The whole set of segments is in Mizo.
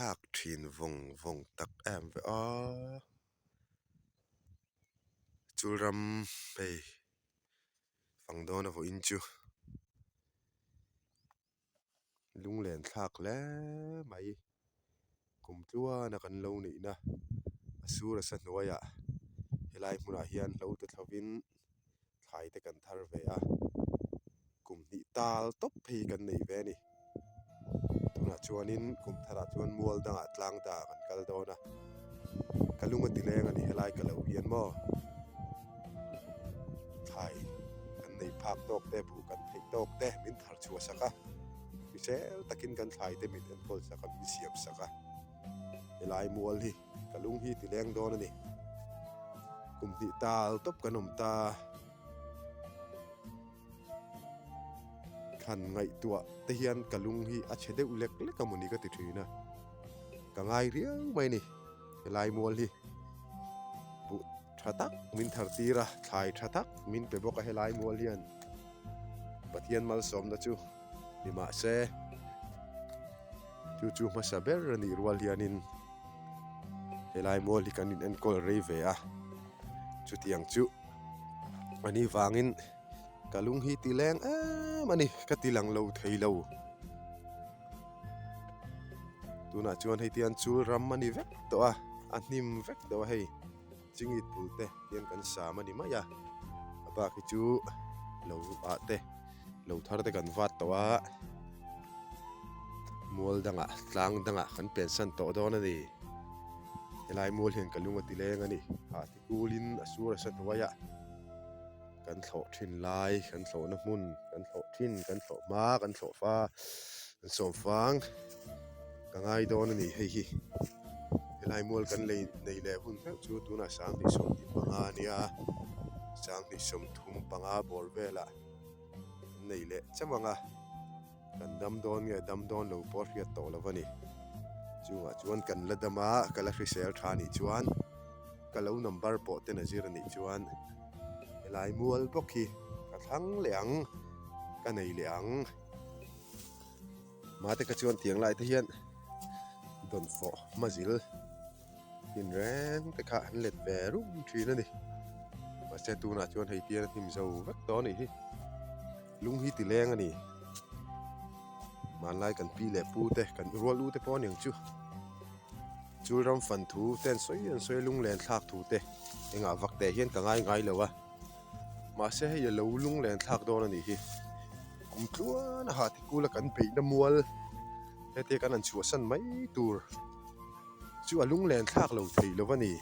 thlak thin vawng vawng tak em ve aw chul ram hei fang dawn a vawiin chu lunglen thlak hle mai kum tluan a kan lo neihna a sur a sa hnuaiah helai hmunah hian hlo te thlovin thlai te kan thar ve a kum hnih tal tawp phei kan nei ve a ni tunah chuanin kum tharah chuan mual dangah tlang dangah kan kal dawn a ka lung a ti leng a ni helai ka lo hian maw thlai kan nei phak tawk te buh kan theih tawk te min thar chhuah sak a hrisel takin kan thlai te min enkawl sak a min siam sak a helai mual hi. Ka lung hi ti leng dawn a ni. Kum hnih tal tawp kan awm ta. Thlan ngaihtuah te hian ka lung hi a chhe deuh lek lek a mawni ka ti thin a. Ka ngai riau mai a ni helai mual hi. Buh tha tak min thar tir a, thlai tha tak min pe bawk a helai mual hian. Pathian malsawmna chu. Ni mahse chu chu hmasa ber a nih rual hianin helai mual hi kan in enkawl rei ve a chutiang chu a nih vangin ka lung hi ti leng em a ni ka ti lang lo thei lo tunah chuan hei tian chul ram a ni vek tawh a a hnim vek tawh a hei. Chingit bul te hian kan sam a ni mai a, a bak hi chu lo ah te lo thar te kan vat tawh a, mual dangah tlang dangah kan pensan tawh dawn a ni. Helai mual hian ka lung a ti leng a ni, hah ti kulin a sur a sa hnuaiah. Kan thlawh thin lai, kan thlawhna hmun, kan thlawh thin, kan thlawh hma, kan thlawh fa, kan sawm fang ka ngai dawn a ni hei hi. Helai mual kan lei nei leh hun hlauh chu tunah 2025 a nia, 2035 bawr velah kan nei leh chauh ang a, kan dam dawn nge dam dawn lo pawh hriat tawh lo a ni. Chungah chuan kan la dam a, ka la hrisel tha anih chuan. Ka lo number pawh ten a zir anih chuan helai mual bawk hi ka thlang leh ang, ka nei leh ang. Mate ka chuan tiang lai te hian dawnfawh hmazil tinreng te kha an let ve rum thin a ni. Mahse tunah chuan hei tian a hnim zo vek tawh a nih hi. Lung hi ti leng a ni. Hmanlai kan pi leh pu te kan rual u te pawh a ni ang chu. Chul ram fan thu te an sawi an sawi a lunglen thlak thu te engah vak teh hian ka ngai ngai lo a. Mahse hei a lo lunglen thlak dawn a nih hi. Kum tluan a hah tikul a kan beihna mual hete kan han chhuahsan mai tur chu a lunglen thlak lo thei lo a ni.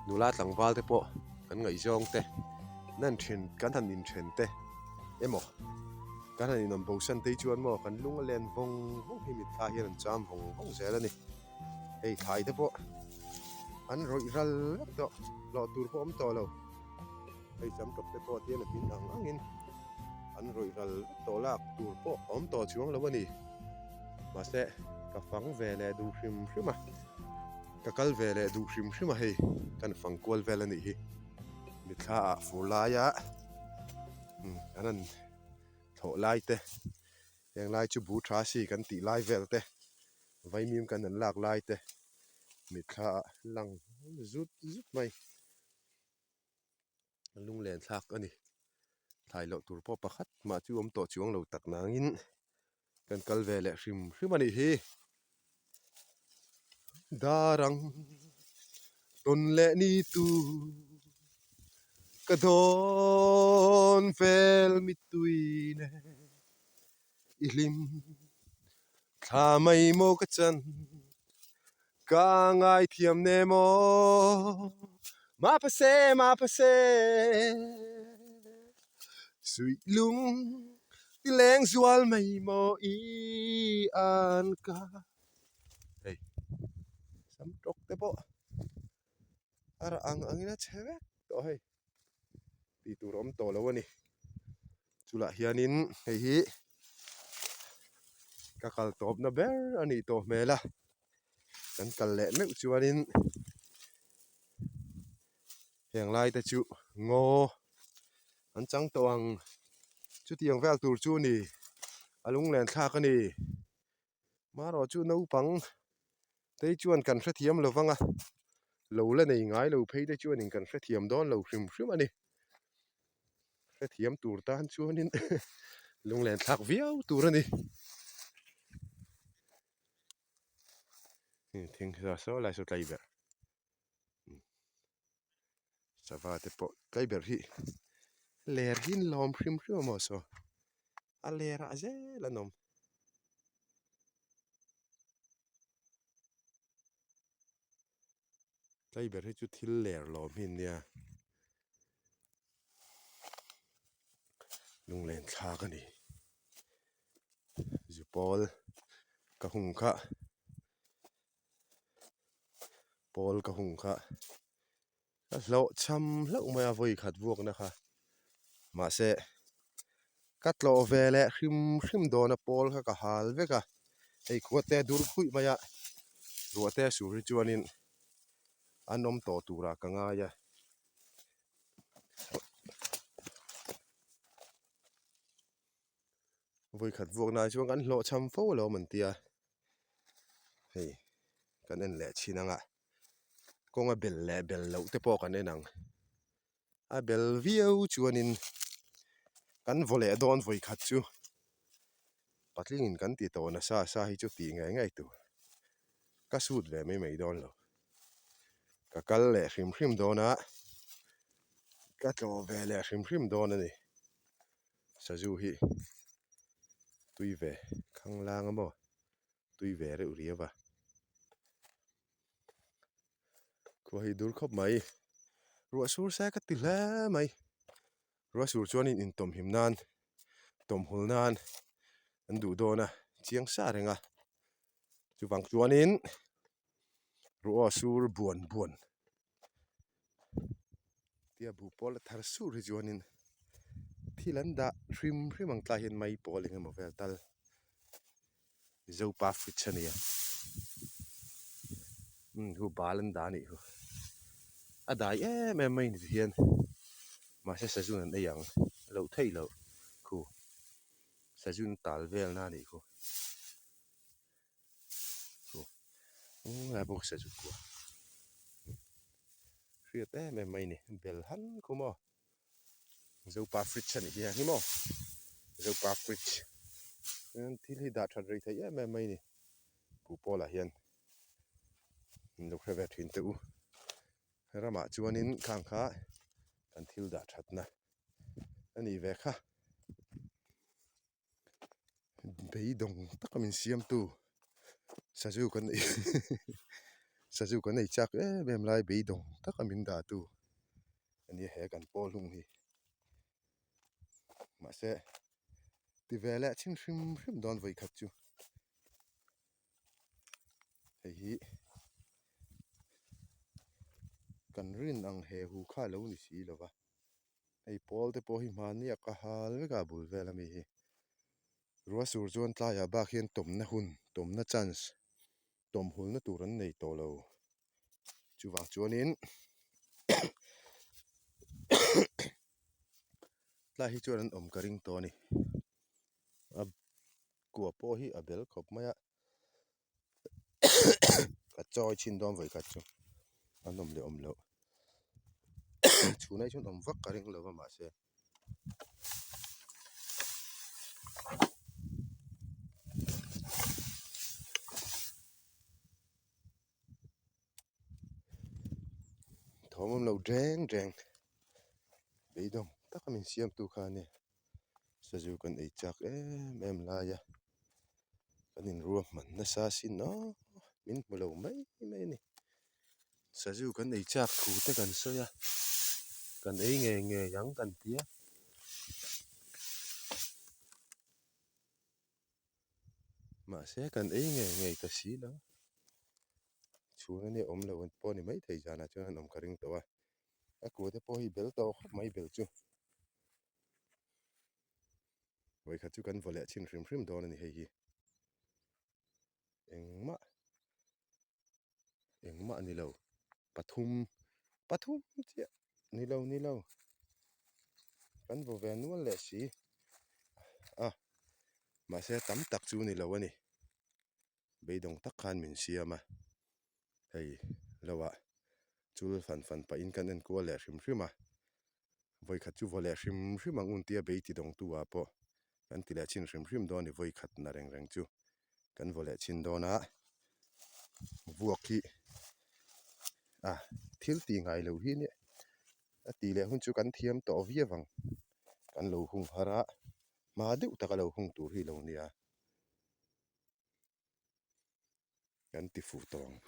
Nula tlangval te pawh kan ngaihzawng te nan then kan han inthen te emaw kan han inawm bosan te hi chuan maw kan lung a len vawng vawng hi mitthla hian an cham vawng vawng zel a ni. Hei thlai te pawh an rawih ral vek tawh hlawh tur pawh awm tawh lo. Hei sam tawp te pawh tian a hmin ang angin an rawih ral vek tawh lak tur pawh awm tawh chuang lo a ni. Mahse ka fang ve leh duh hrim hrim a ka kal ve leh duh hrim hrim a hei kan fang kual vel a nih hi mitthla ah fur laia an han thlawh lai te heng lai chu bu tha si kan tih lai vel te vaimim kan han lak lai te mitthla ah lang zut zut mai. A lunglen thlak a ni. Thlai loh tur pawh pakhat mah chu awm tawh chuang lo tak nangin kan kal ve leh hrim hrim a nih hi. Darang tawn leh ni tu ka dawn vel mittui nen i hlim thla mai maw ka chan. Ka ngaithiam ne maw Mapase mapase Suih lung ti leng zual mai maw i an ka Hei sam tawk te pawh a rah ang angin a chhe vek tawh hei tih tur a awm tawh lo a ni. Chulah hianin hei hi ka kal tawpna ber a nih tawh hmel a kan kal leh meuh chuanin heng lai te chu ngaw an chang tawh ang chutiang vel tur chu a ni a lunglen thlak a ni marawh chu naupang. Tei chuan kan hrethiam lo vang a, lo la nei ngai lo phei te chuanin kan hrethiam dawn lo hrim hrim a ni. Hrethiam tur tan chuanin lunglen thlak viau tur a ni. Thing saw lai saw tlai ber. Sava te pawh tlai ber hi ler hi an lawm hrim hrim a maw saw a ler ah zel an awm. Tlai ber hi chu thil ler lawm hi an nia lunglen thlak a ni zupawl ka hung kha. Pawl ka hung kha ka hlawh cham hlauh mai a vawi khat vuakna kha mahse ka tlawh ve leh hrim hrim dawn a pawl kha ka hal vek a hei khua te dur khuih mai a ruah te sur hi chuanin an awm tawh turah ka ngai a. Vawi khat vuak nai chuan kan hlawh cham fo alawm an tia hei kan en leh chhin anga kawnga bel leh bel loh te pawh kan en ang a bel viau chuanin kan vaw leh dawn vawi khat chu patlingin kan ti tawh nasa sa hi chu tih ngei ngei tur ka sut ve mai mai dawn lo ka kal leh hrim hrim dawn a ka tlawh ve leh hrim hrim dawn a ni. Sazu hi tui ve khanglang a maw tui ve reuh riau a khua hi dur khawp mai ruah sur se ka ti hle mai ruah sur chuanin intawm him nan tawmhul nan an duh dawn a chiang sa reng a chuvang chuanin ruah sur buan buan. Tia buh pawl a thar sur hi chuanin thil an dah hrim hrim ang tlai hian mai pawl eng emaw vel tal Mizopa fridge a nia umm hu bal an dah a nih hu a dai em em mai ni hian mahse sazun an ei ang a loh theih loh khu sazun tal vel na a nih khu. Lai bawk se chu kua hriat em em mai a ni bel han khu maw zopa fridge a nih hi a ni maw zopa fridge thil hi dah that rei theih em em mai a ni buh pawlah hian min lo hre ve thin teh u ramah chuanin khang kha kan thil dah thatna a nih ve kha. Beidawng taka min siamtu sazu kan ei sazu kan ei chak em em lai beidawng taka min dahtu a nia he kan pawl hlung hi mahse ti ve leh chhin hrim hrim dawn vawi khat chu hei hi kan rin ang he hu kha a lo ni si lo va. Hei pawl te pawh hi hmanni a ka hal vek a bul vel ami hi ruah sur chuan tlaiah bak hian tawmna hun tawmna chance tawm hulna tur an nei tawh lo chuvang chuanin tlai hi chuan an awm ka ring tawh a ni a kua pawh hi a bel khawp mai a. Ka chawi chhin dawn vawi khat chu an awm leh awm loh chhunah hi chuan awm vak ka ring lo va mahse thawm awm lo reng reng beidawng taka min siamtu kha a nia sazu kan ei chak em em lai a. Kan inruahman nasa sin aw min hmu lo mai mai a ni. Sazu kan ei chak thu te kan sawi a, kan ei ngei ngei ang kan ti a. Mahse kan ei ngei ngei ta si lo. Chhun ania awm lo pawh a ni maithei zanah chuan an awm ka ring tawh a. A kua te pawh hi bel tawh khawp mai bel chu. Vawikhat chu kan vaw leh chhin hrim hrim dawn a ni hei hi. Engmah engmah a ni lo pathum pathum chiah ni lo ni lo kan vaw ve nual leh si a mahse tam tak chu ni lo a ni beidawng tak khan min siam a. Hei lo ah chul fan fan pahin kan en kual leh hrim hrim a, vawikhat chu vaw leh hrim hrim ang un tia bei ti dawngtu ah pawh kan ti leh chhin hrim hrim dawn a ni vawikhat na reng reng chu kan vaw leh chhin dawn a, vuak hi a thil tih ngai loh hi nia a tih leh hun chu kan thiam tawh viau ang kan lo hung har a hma deuh taka lo hung tur hi lo nia. Kan ti fuh tawh ang.